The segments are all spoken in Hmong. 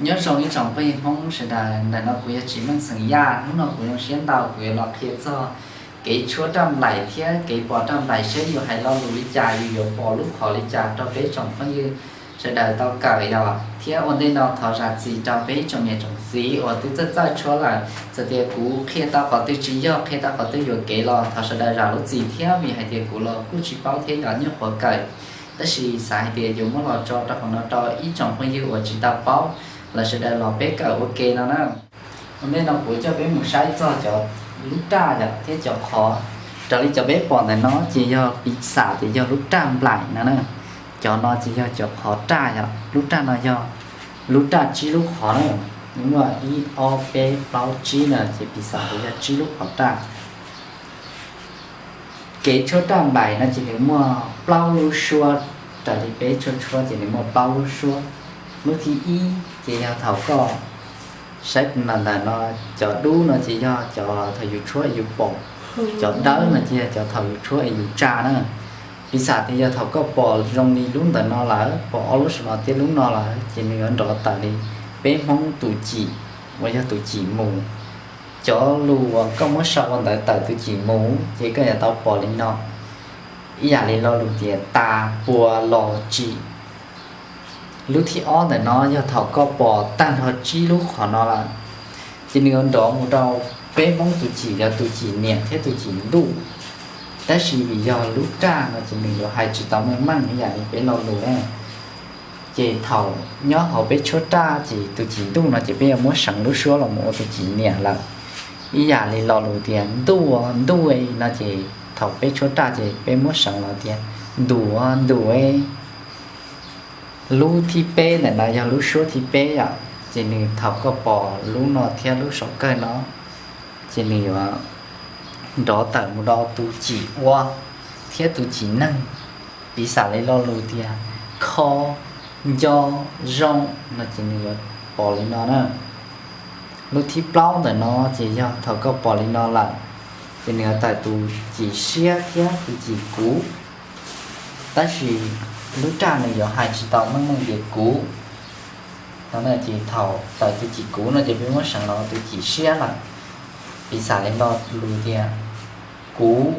Nyob zoo ib tsoom phooj ywg Hmoob sawv daws, ntawm no kuv yog Tsis Meej xeem Yaj. Hnub no kuv zoo siab ntau kuv yuav los qhia txog kev tshuab raj nplaim thiab kev pos raj nplaim, saib yus hais lo lus li cas, yus yuav pom lub qhov li cas rau peb tsoom phooj ywg sawv daws tau kawm yom. Thiab ua ntej no thov zam txim rau peb tsoom niam tsoom txiv uas twb txawj txawj tshuab lawm. Txawm tias kuv qhia tau qhov twg tsis yog, qhia tau qhov twg yuam kev los thov sawv daws zam lub txim thiab, vim hais tias kuv los kuj tsis paub thiab yom, nyuaj qhuav kawm. Tab sis xav hais tias yuav muab los tso rau qhov no rau ib tsoom phooj ywg uas tsis tau paub, lawv sawv daws los peb kawm ua ke no na. Ua ntej no kuv coj peb mus saib txog cov lub raj yom thiab cov qhov. Raws li cov peb pom ntawm no ces yog piv xam tias yog lub raj nplaim no na. Cov no ces yog cov qhov raj yom, lub raj no yog lub raj tsib lub qhov na. Muaj ib ob peb plaub tsib na, ces piv xam tias yog tsib lub qhov raj. Kev tshuab raj nplaim no ces nws muaj plaub lub suab. Raws li peb tshuab tshuab ces nws muaj plaub lub suab. Lub thib ib ces yog thaum koj saib ntawm no, cov dub no ces yog cov thaum yus tshuab es yus pom, cov dawb no ces yog cov thaum yus tshuab es yus tsa na. Piv xam tias yog thaum koj pom zoo li lub ntawm no lawm, pom ob lub saum no thiab lub no lawm, ces nws yuav nrov tawm li peb Hmoob tus cim uas yog tus cim mus. Cov lus uas koj muab sau ua ntawv tawm tus cim mus ces koj yuav tau pom li no, ib yam li lo lus tias tas, pua, los, tsim. Lub thib ob ntawm no yog thaum koj pom tag nrho tsib lub qhov no lawm, ces nws yuav nrov mus rau peb Hmoob tus cim, yog tus cim niam thiab tus cim ntuj. Tab sis vim yog lub raj no ces nws yuav hais tsis tau meej meej ib yam li peb lo lus na. Ces thaum nyob hauv peb tshuab raj ces tus cim ntuj no ces peb yuav muab seev lub suab los mus ua tus cim niam lawm. Ib yam li lo lus tias ntuj, ntuj no ces thaum peb tshuab raj ces peb muab seev los tias ntuj, ntuj. Lub thib peb ntawm no yog lub suab thib peb yom, ces nws thaum koj pom lub no thiab lub saum kawg no, ces nws yuav nrov tawm mus rau tus cim ua thiab tus cim neeg. Piv xam li lo lus tias kho, nco, zoo no ces nws yuav pom li no na. Lub thib plaub ntawm no ces yog thaum koj pom li no lawm, ces nws yuav tawm tus cim siab thiab tus cim kuv. Tab sis lub raj nws yuav hais tsis tau meej meej tias kuv no na, ces thaum tawm tus cim kuv no ces peb muab seev los tus cim siab lawm. Piv xam li lo lus tias kuv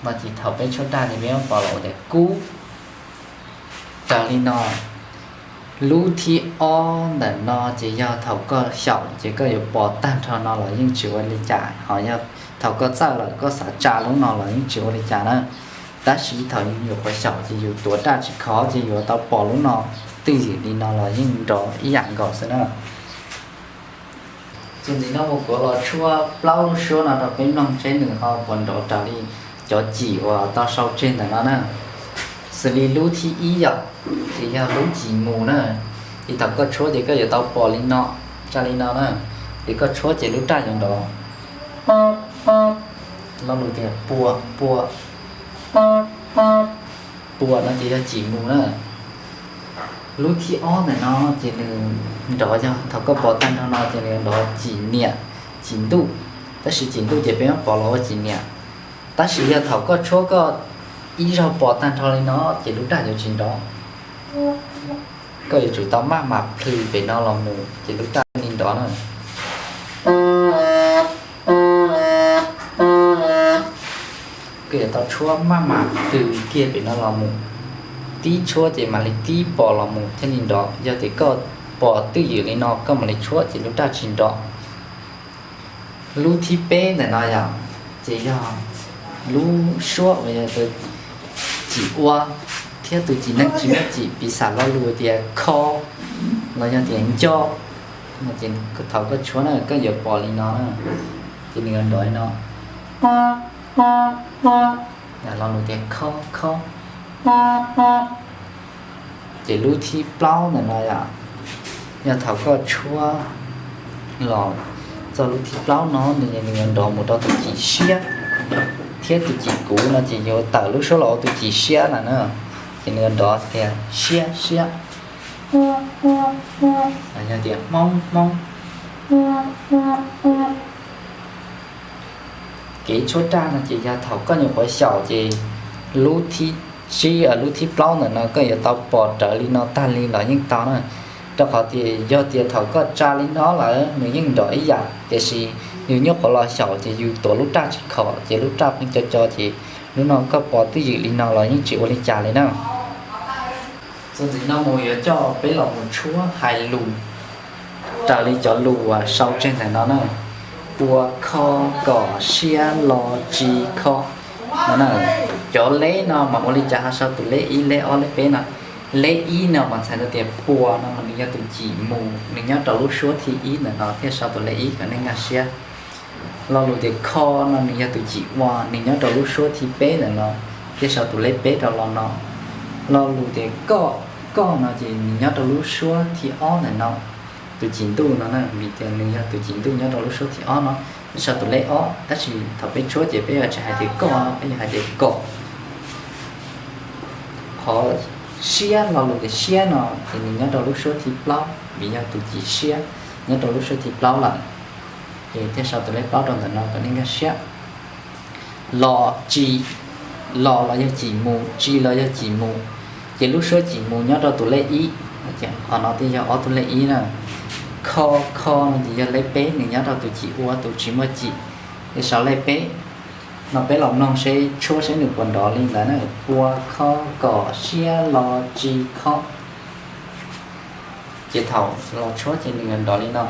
no ces thaum peb tshuab raj ces peb muab pom los ua tias kub. Raws li no, lub thib ob ntawm no ces yog thaum koj xyaum ces koj yuav pom tag nrho no los yeej tsis ua li cas, ho yog thaum koj txawj lawm koj xav tsa lub no los yeej tsis ua li cas na. Tab sis thaum yus nyuam qhuav xyaum ces yus tuav raj tsis khov ces yuav tau pom lub no twj ywm li no los yeej nrov ib yam nkaus xwb na. Txuas ntxiv no mus kuv los tshuab plaub lub suab no rau peb mloog seb nws ho puas nrov raws li cov cim uas tau sau tseg ntawm no na. Xws li lub thib ib yom, ces yog lub cim mus na. Ces thaum koj tshuab ces koj yuav tau pom li no, tsa li no na. Ces koj tshuab ces lub raj yuav nrov. Lo lus tias pua, pua. Pua no ces yog cim mus na. Lub thib ob ntawm no ces nws nrov yog thaum koj pom tag nrho no ces nws nrov cim niam, cim ntuj. Tab sis cim ntuj ces peb muab pom los ua cim niam. Tab sis yog thaum koj tshuab koj ib zaug pom tag nrho li no ces lub raj yuav tsis nrov. Koj yuav tsum tau maj mam plhws pem no los mus ces lub raj thiaj li nrov na. Koj yuav tau tshuab maj mam plhws kiag pem no los mus, tib tshuab ces mam li tib pos los mus thiaj li nrov. Yog tias koj pos twj ywm li no koj mam li tshuab ces lub raj tsis nrov. Lub thib peb ntawm no yom, ces yog lub suab uas yog cim ua thiab tus cim neeg tsis muaj cim, piv xam lo lus tias kho los yog tias nco no ces thaum koj tshuab na koj yuav pom li no na, ces nws yuav nrov li no. Lo lus tias kho, kho. Ces lub thib plaub ntawm no yom, yog thaum koj tshuab los txog lub thib plaub no nws yuav nrov mus rau tus cim siab thiab tus cim kuv no ces yuav tawm lub suab los ua tus cim siab lawm na. Ces nws yuav nrov tias siab, siab. Yog tias hmoob, hmoob. Kev tshuab raj no ces yog thaum koj nyuam qhuav xyaum ces lub thib tsib, lub thib plaub ntawm no koj yuav tau pom raws li no tag li los yeej tau na. Rau qhov tias yog tias thaum koj tsa li no lawm nws yeej nrov ib yam, tiam sis yus nyuaj qhuav los xyaum ces yus tuav lub raj tsis khom ces lub raj pheej co co ces hnub no koj pov twj ywm li no los yeej tsis ua li cas li na. Txuas ntxiv no mus yuav coj peb los mus tshuab hais lus raws li cov lus uas sau tseg ntawm no na. Pua kho kom siab lo tsi kho no na. Cov leb no mas ua li cas ho sau tus leb ib leb ob leb peb no? Leb ib no mas txhais tau tias pua no mas nws yog tus cim mus, nws nyob rau lub suab thib ib ntawm no thiaj sau tus leb ib kom nej nkag siab. Lo lus tias kho no nws yog tus cim ua, nws nyob rau lub suab thib peb ntawm no thiaj sau tus leb peb rau lo no. Lo lus tias koj, koj no ces nws nyob rau lub suab thib ob ntawm no, tus cim ntuj no na, vim tias nws yog tus cim ntuj nyob rau lub suab thib ob no, thiaj sau tus leb ob, tab sis thaum peb tshuab ces peb yuav tsis hais tias koj no, peb yuav hais tias kom. Qhov siab, lo lus tias siab no ces nws nyob rau lub suab thib plaub, vim yog tus cim siab nyob rau lub suab thib plaub lawm, ces thiaj sau tus leb plaub rau ntawm no kom nej nkag siab. Lo, tsi, lo los yog cim mus, tsi los yog cim mus, ces lub suab cim mus nyob rau tus lej ib, qhov no thiaj yog ob tug lej ib na. Kho, kho no ces yog lej peb, nws nyob rau tus cim ua, tus tsis muaj cim, ces sau lej peb. No peb los mloog seb, tshuab seb nws puas nrov li ntawd na. Pua kho kom siab lo tsi kho. Ces thaum los tshuab ces nws yuav nrov li no: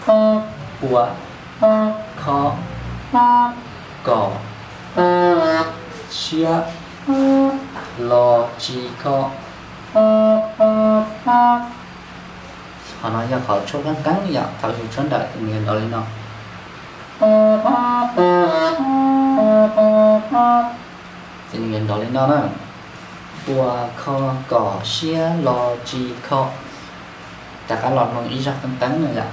pua, kho, kom, siab, lo, tsi, kho. Qhov no yog qhov tshuab qeeb qeeb yom, thaum yus tshuab nrawm ces nws yuav nrov li no. Ces nws yuav nrov li no na: pua, kho, kom, siab, lo, tsi, kho. Rov qab los mloog ib zaug qeeb qeeb no yom.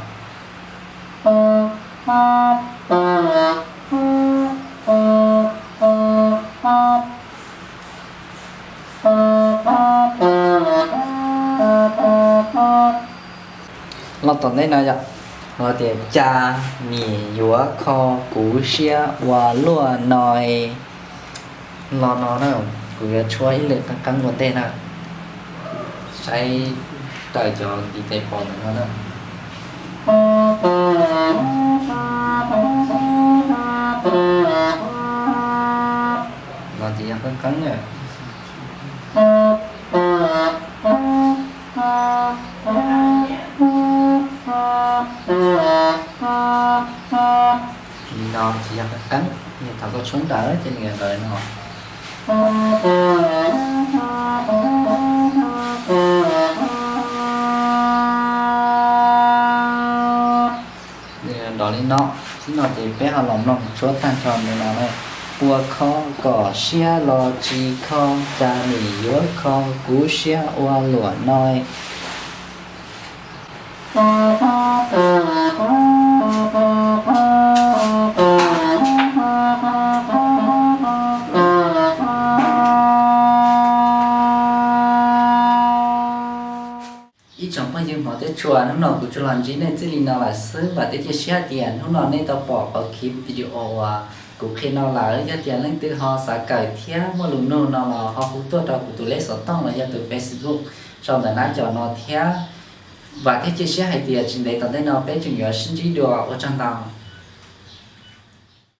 Los tom ntej no yom, los tias, Cas niam yuav kho kuv siab ua luaj no? Los no na, kuv yuav tshuab ib lwm qeeb qeeb ua ntej na, saib raws cov ntiv tes pom ntawm no na. Los ces yog qeeb qeeb na. Li no ces yog qeeb qeeb, yog thaum koj tshuab nrawm ces nws yuav nrov li no. Nws yuav nrov li no. Tib no ces peb ho los mloog tshuab tag nrho li no na. Pua kho kom siab los tsis kho, cas nim yuav kho kuv siab ua luam no. Ib tsoom phooj ywg hmov thiab tshua, hnub no kuv tsuas los ntsib nej txij li no lawm xwb. Vam thiab cia siab hais tias hnub no nej tau pom qhov clip video uas kuv qhia no lawm. Yog tias leej twg ho xav kawm thiab muaj lus nug no los ho hu tuaj rau kuv tus lej xov tooj los yog tus Facebook sau ntawm nab cov no thiab. Vam thiab cia siab hais tias tsis ntev tom ntej no peb tseem yuav sib ntsib dua, ua tsaug ntau.